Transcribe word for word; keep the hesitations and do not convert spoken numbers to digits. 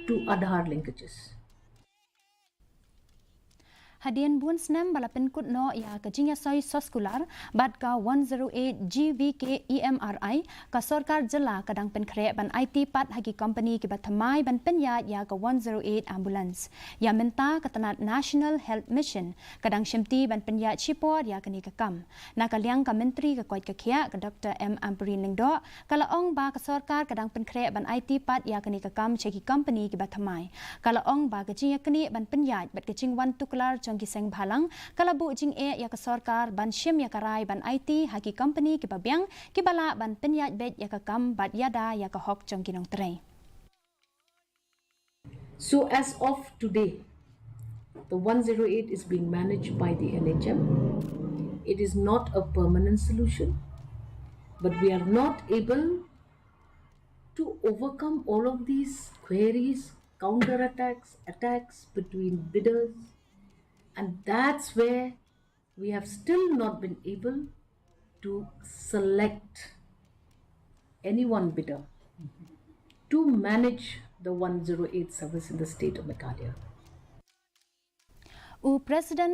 to Aadhaar linkages. Hadien bun snem ba la pynkut noh ïa ka jingïasoi soskular bad ka one zero eight G V K E M R I, ka sorkar jylla ka dang pynkhreh ban aiti pat ha ki kompani kiba thymmai ban pynïaid ïa ka one zero eight ambulance. Ïa mynta ka tnat National Health Mission ka dang shimti ban pynïaid shipor ïa kane ka kam. Na ka liang ka Myntri ka koit ka khiah ka Doctor M Ampareen Lyngdoh, ka la ong ba ka sorkar ka dang pynkhreh ban aiti pat ïa kane ka kam sha ki kompani kiba thymmai. Ka la ong ba ka jingïaknieh ban pynïaid bad ka jingwan tuklar jong ki seng bhalang ka la buh jingeh ïa ka sorkar ban shim ïa ka rai ban aiti ha ki kompani kiba biang kiba lah ban pynïaid beit ïa ka kam bad ïada ïa ka hok jong ki nongtrei. So as of today, the one zero eight is being managed by the N H M. It is not a permanent solution, but we are not able to overcome all of these queries, counterattacks, attacks between bidders, and that's where we have still not been able to select any one bidder to manage the one zero eight service in the state of Meghalaya. U President